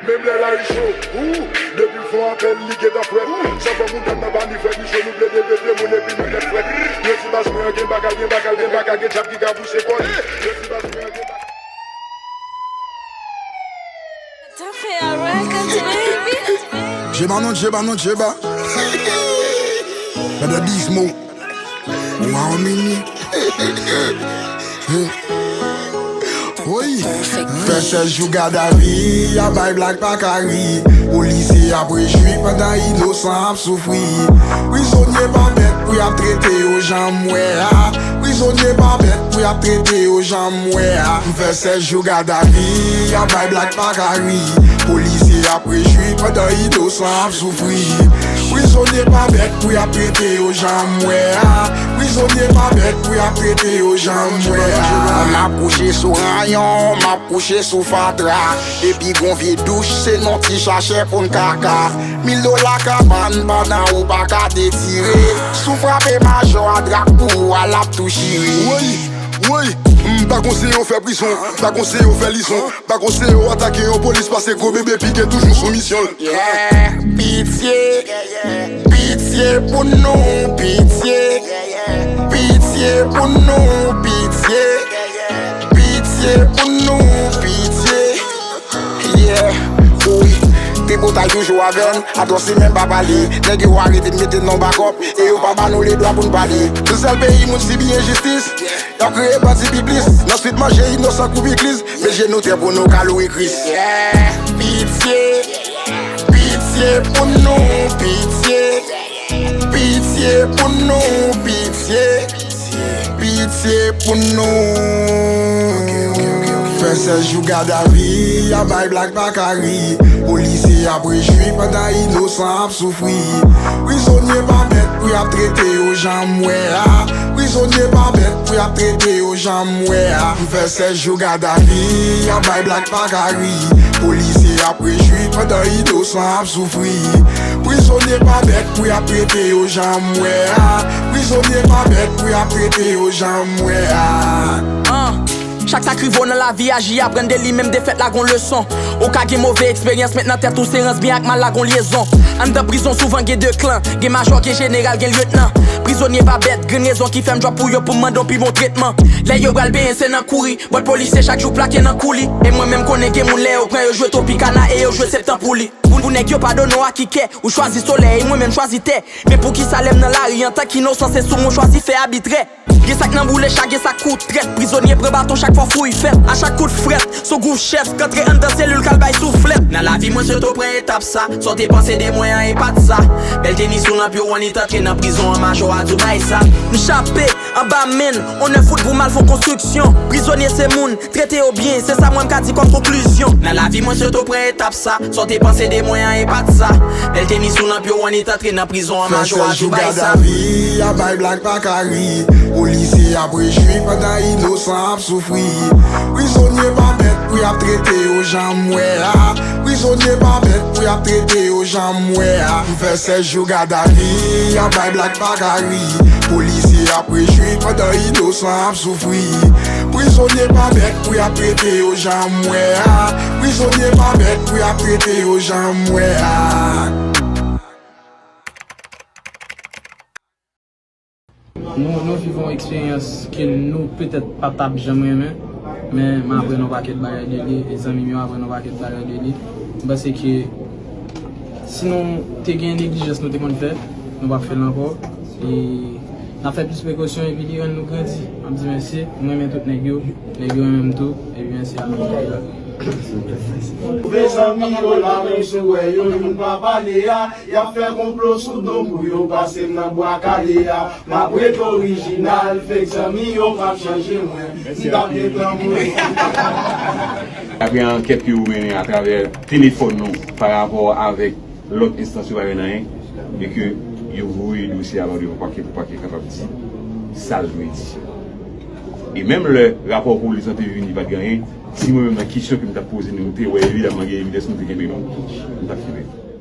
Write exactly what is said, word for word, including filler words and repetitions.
Menm lè lari cho, ou, depi l fon apèl, li gentan frèt. Sa fè moun tap nan pa ni frèt ni cho, nou plede pete moun epi nou nèt frèt. Yo di baz mwen an gen bagay, gen bagay, gen bagay, gen djab ki ka bouse kò li. Yo di baz mwen an gen bagay. Don't feel records, baby. Jeba non, jeba non, jeba. Gade Dizmo. Wow, mini. Woy. Fè sèz jou gadavi, y a bay blag pa ka ri. Polisye ap rejwi pandan inosan ap soufri. Prizonye pa bèt pou y ap trete yo jan m wè a. Prizonye pa bèt pou y ap trete yo jan m wè a. M fè sèz jou gadavi, y a bay blag pa ka ri. Polisye ap rejwi pandan inosan ap soufri. Prizonye pa bèt pou y ap trete yo jan m wè a. Prizonye pa bèt pou y ap trete yo jan m wè a. M ap kouche sou ranyon, m ap kouche sou fatra. Epi gon vye douch, se nan ti chachè pou n kaka. Mil dola kabann pandan ou pa ka detire. Si w frape majò a drak pou ou a, l ap tou chire. Woy, woy, m pa konseye w fè prizon, m pa konseye w fè lizon. Pa konseye w atake yon polis pase gwo bebe pike toujou sou misyon l. Yeah, pitye, pitye pou nou, pitye, pitye pou nou, pitye, pitye pou nou, pitye. Yeah, wi, tripotay toujou avè n, atò si menm pa pale, nèg yo arete n mete n nan bakòp, e yo pa ba nou ledwa pou n pale. Se sèl peyi moun sibi enjistis. Y ap kreye bandi pi plis. Nan swit manje inosan kou pikliz. Met jenou tè pou nou ka loure Kris. Yeah, pitye, pitye pou nou, pitye. Pitye pou nou, pitye. Pitye pou nou. Fè sèz jou gadavi, y a bay blag pa ka ri. Polisye ap rejwi pandan inosan ap soufri. Prizonye pa bèt pou y ap trete yo jan m wè a. Prizonye pa bèt pou y ap trete yo jan m wè a. M fè sèz jou gadavi, y a bay blag pa ka ri. Polisye ap rejwi pandan inosan ap soufri. Prizonye pa bèt pou y ap trete yo jan m wè a. Prizonye pa bèt pou y ap trete yo jan m wè a. An, chak sa k rive w nan lavi a, J aprann de li, menm defèt la gon leson. Ou ka gen move eksperyans, met nan tèt ou se rans byen ak mal la gon lyezon. Anndan prizon souvan gen de klan, gen majò, gen jeneral, gen lyetnan. Prizonye pa bèt, grenn rezon ki fè m djòb pou yo pou m mande yon pi bon tretman. Lè yo pral benyen se nan kouri, bòt polisye chak jou plake nan kou li. E mwen menm konnen gen moun lè yo pran yo jwe Tropicana e yo jwe Septan pou li. Pou, pou nèg yo padone w ak kikè, ou chwazi solèy e mwen menm chwazi tè. Men poukisa lè m nan lari antank inosan se sou mwen w chwazi fè abitrè? Gen sa k nan boule cha, gen sa k kou trèt. Prizonye pran baton chak fwa fouy fèt. A chak kout frèt, s on gwo chèf k antre anndan selil k al bay souflèt. Nan lavi mwen sweto pran etap sa. Sa w te panse de mwen an e pa t sa. Bèl tenis ou nan pye w annik antre nan prizon an, majò a di w bay sa. M chape anba men n, on nèf wout pou m al fè on konstriksyon. Prizonye se moun, trete yo byen, se sa mwen m ka di kòm konklizyon. Nan lavi mwen sweto pran etap sa. Sa w te panse de mwen an e pa t sa. Bèl tenis ou nan pye w annik antre nan prizon an, majò a di w bay sa. Fè sèz jou gadavi, y a bay blag pa ka ri. Polisye ap rejwi pandan inosan ap soufri. Prizonye pa bèt pou y ap trete yo jan m wè a. Prizonye pa bèt pou y ap trete yo jan m wè a. M fè sèz jou gadavi, y a bay blag pa ka ri. Polisye ap rejwi pandan inosan ap soufri. Prizonye pa bèt pou y ap trete yo jan m wè a. Prizonye pa bèt pou y ap trete yo jan m wè a. Nou, nou viv yon eksperyans ke nou petèt pa t ap janm renmen, men m aprann yon pakèt bagay de li, e zanmi m yo aprann yon pakèt bagay de li. M panse ke si nou te gen neglijans nou te konn fè, nou p ap fè l ankò. E n ap fè plis prekosyon epi li rann nou grandi. M ap di mèsi, m renmen tout nèg yo, nèg yo renmen m tou, epi mèsi a nou. Move zanmi yo la, menm si w wè yo, youn pa pale a. Y ap fè konplo sou do m pou yo pase m nan bwa kale a. M ap rete orijinal, fake zanmi yo p ap chanje mwen. M t ap gentan mouri. Daprè ankèt ke yo mennen atravè telefòn nou pa rapò avèk lòt enstans yo pa jwenn anyen, e ke yo voye dosye a ba devan pakè pou pakè kapab di sa l dwe di. E menm lè rapò polis lan te vini, pa t gen anyen, si mwen menm nan kesyon ke m t ap poze nou, nou te wè evidaman gen evidans, nou te kenbe nou, nou t ap kenbe.